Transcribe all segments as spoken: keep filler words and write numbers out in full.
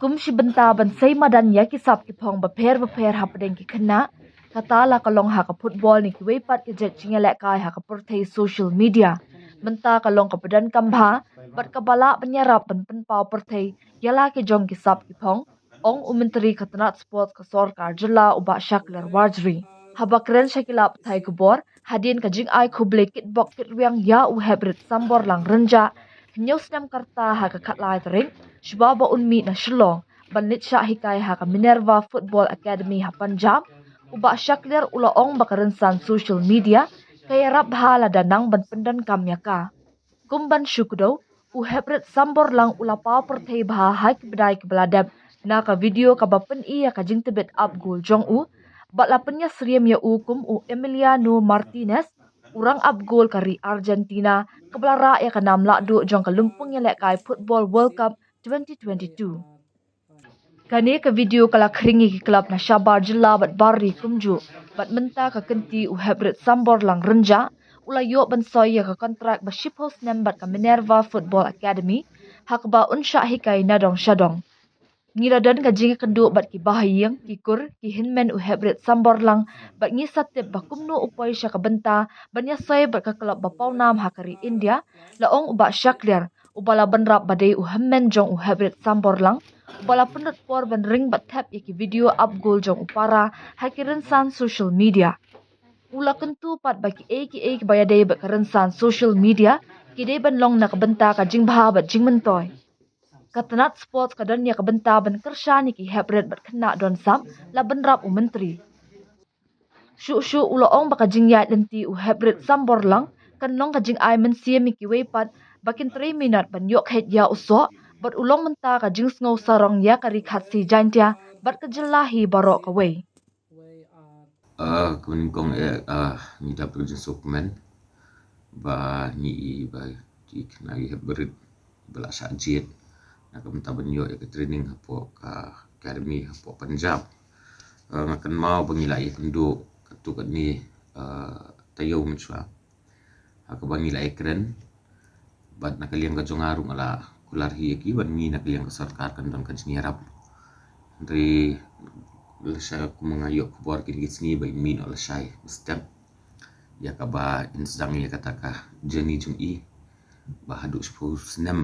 Kum shi bynta ban sei madan ïa ki sap ki phong bapher bapher hapdeng ki khynnah, kata la ka long ha ka football ne kiwei pat ki jait jingïalehkai ha ka pyrthei social media. Mynta ka long kaba donkam bha bad kaba lah ban ïarap ban pynpaw pyrthei ïa la ki jong ki sap ki phong, ong u Myntri ka tnat Sports ka sorkar jylla u Bah Shakliar Warjri. Haba kren sha ki lad pathai khubor hadien ka jingai khublei kitbok kitrwiang ïa u Heprit Samborlang Rynjah, hynñiew snem ka rta ha ka khatlai tarik, shuwa ba un mih na Shillong ban leit shah hikai ha ka Minerva Football Academy ha Punjab, u Bah Shakliar u la ong ba ka rynsan social media ka ïarap bha lada nang ban pyndonkam ïa ka. Kum ban shu kdew, u Heprit Samborlang u la paw pyrthei bha ha ki bnai kiba la dep na ka video kaba pyni ïa ka jingtbit ap gol jong u, bad la pynïasyriem ïa u kum u Emiliano Martinez, u rangap gol ka ri Argentina kaba la rah ïa ka nam lahduh jong ka lympung ïalehkai Football World Cup twenty twenty-two. Kane ka video ka la khring ïa ki klab na shabar jylla bad bar ri kumjuh, bad mynta ka kynti u Heprit Samborlang Rynjah u la ïoh ban soi ïa ka kontrak ba shiphew snem bad ka Minerva Football Academy, ha kaba un shah hikai nadong shadong. Ngi la don ka jingïakynduh bad ki bahaïing, ki kur, ki hynmen u Heprit Samborlang, bad ngi sa tip ba kumno u poi sha ka bynta ban ïasoi bad ka klub ba pawnam ha ka ri India, la ong u Bah Shakliar, uba la bynrap ba dei u hynmen jong u Heprit Samborlang, uba la pynlut por ban ring bad thep ïa ki video ap gol jong u para ha ki rynsan social media. U la kyntu pat ba kiei kiei kiba ïadei bad ka rynsan social media ki dei ban long na ka bynta ka jingbha bad jingmyntoi. Ka tnat Sports ka don ïa ka bynta ban kyrshan ïa ki Heprit bad khynnah don sap, la bynrap u Myntri. Shuh shuh u la ong ba ka jingïaid lynti u Heprit Samborlang kan long ka jingai mynsiem ïa kiwei pat ba kin trei minot ban ïoh kheit ïa u soh, bad u long mynta ka jingsngew sarong ïa ka ri Khasi Jaintia bad ka jylla hi baroh kawei. Ah, ka nyngkong eh, ah, ngi dap ka jingsngewkmen ba ngi i ba ki khynnah ki Heprit ba la shah jied na ka bynta ban ïoh ïa ka training hapoh ka academy hapoh Punjab. Ah, nga kynmaw ba ngi la ïakynduh katto katne, ah, taïew mynshuwa ha kaba ngi la ïakren. Bad na ka liang ka jong nga ruh nga la kular hi ïa ki, bad ngi na ka liang ka sorkar kan don ka jingïarap. Hynrei lashai kumba nga ïoh khubor kine ki sngi ba in mih noh lashai ba step ïa kaba in sdang ïa kata ka journey jong i ba haduh shiphew snem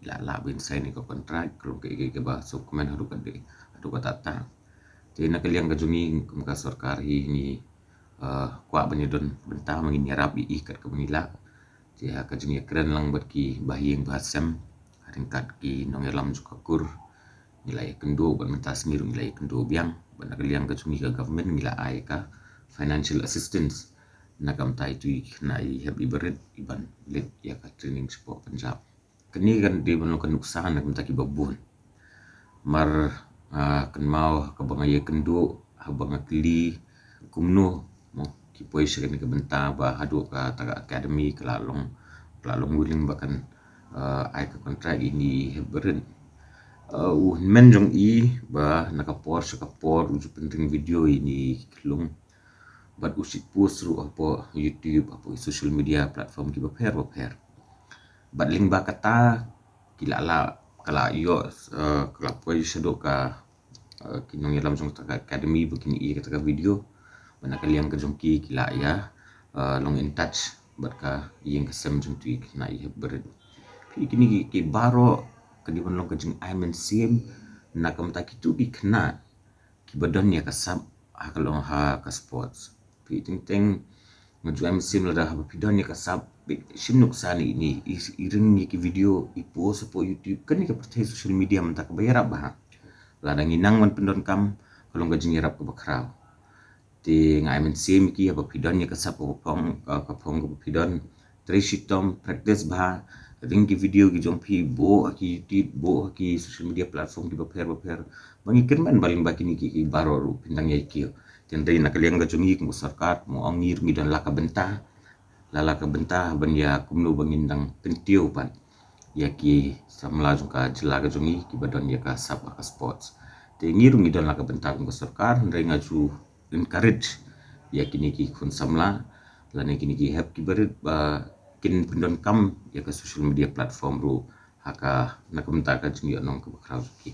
i la lah ba in sign ïa ka kontrak, ka long kaei kaei kaba sngewkmen haduh katta, haduh katta. Te na ka liang ka jong ngi kum ka sorkar hi ngi, ah, kwah ban ïadon bynta, ma ngin ïarap ïa i kat kaba ngi lah. Te ha ka jingïakren lang bad ki bahaïing bahasem ha ryngkat ki nongïalam jong ka kur, ngi la ïakynduh bad mynta sngi ruh ngi la ïakynduh biang. Bad na ka liang ka jong ngi ka government ngi la ai ka financial assistance na ka bynta itu i khynnah i Hep i Barit i ban leit ïa ka training shapoh Punjab. Kane kan dei ban long ka nuksa na ka bynta kiba bun. Mar, ah, kynmaw kaba nga ïakynduh, haba nga kylli kumno mo ki poi sha kane ka bynta ba haduh kata ka academy ka la long, ka la long willing ba kan, ah, ai ka kontrak ïa ine i Hep Barit. Ah, u hynmen jong i ba na ka por sha ka por u ju pynring video ïa ine i khyllung bad u shait post ruh hapoh YouTube, hapoh social media platform kiba pher ba pher. Bad lyngba kata ki la, la, ka la ïoh, eh, ka la poi shaduh ka, eh, ki nongïalam jong kata ka academy ba kin ïoh ïa kata ka video. Bad na ka liang ka jong ki ki la ïa, eh, long in touch bad ka ïing ka sem jong itu i khynnah i Hep Barit. Phi, kine ki, ki baroh ka dei ban long ka jingai mynsiem na ka bynta kitu ki khynnah kiba don ïa ka sap ha ka long ha ka sports. Phi, teng teng nga ju ai mynsiem lada haba phi don ïa ka sap, phi shim nuksa ne ine i, i ring ïa ki video i post hapoh YouTube. Kane ka pyrthei social media mynta kaba ïarap bha. Lada ngi nang ban pyndonkam ka long ka jingïarap kaba khraw. Te nga ai mynsiem ïa ki haba phi don ïa ka sap kaba phong, ka, ka phong kaba phi don, trei shitom, practice bha, ring ki video ki jong phi, buh ha ki YouTube, buh ha ki social media platform kiba pher ba pher. Ba ngi kyrmen ba lyngba kine ki, ki baroh ruh phin dang ïai kiew. Te hynrei na ka liang ka jong ngi kum ka sorkar, kum ong ngi ruh ngi don la ka bynta, la la ka bynta ban ïa kumno ba ngin dang kyntiew pat ïa ki samla jong ka jylla ka jong ngi kiba don ïa ka sap ha ka sports. Te ngi ruh ngi don la ka bynta kum ka sorkar, hynrei nga ju encourage ïa kine ki khun samla lane kine ki Hep ki Barit ba kin pyndonkam ïa ka social media platform ruh ha ka, na ka bynta ka jingïohnong kaba khraw jong ki.